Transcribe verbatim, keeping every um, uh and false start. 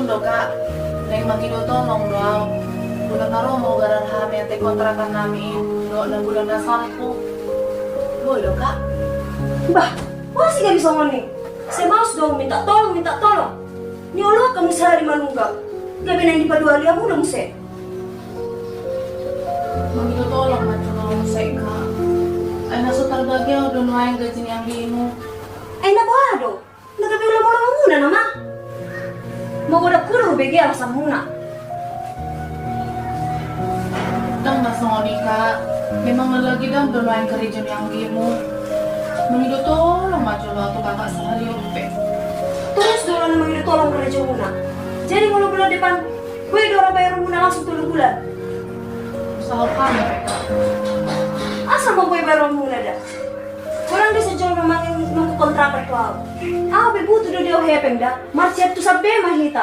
Lo, Kak, naeng mangido tolong do au. Bulan na ro ma hugarar hami ate kontrakan nami i, dohot na bulan na salpu. Boi do, Kak? Bah, boha sigabe songon i? Sai maus do minta tolong, minta tolong. Nioloan hamu sahali manunggang, gabe naeng dipaduahali hamu do muse. Mangido tolong ma jolo au muse, Kak. Ai na so tarbagi au do nuaeng gaji ni anggimu. Ai na boha do? Na gabe ulaon-ulaonmuna nama. Magodang hudok hubege alasanmuna. Ndang na songon i, Kak. Memang na lagi dang do nuaeng karejo ni anggimu. Mangido tolong ma jolo au tu Kakak sahali on pe. Torus do au na mangido tolong karejomuna. Jadi molo bulan depan, boi do ra bayaronmuna langsung tolu bulan? Usahaon hami, Kak. Asa ma boi bayaronmuna da. Godang do sijolma manang mangko kontrakan tu au. Au pe butuh do di au hepeng da. Marsiantusan be ma hita.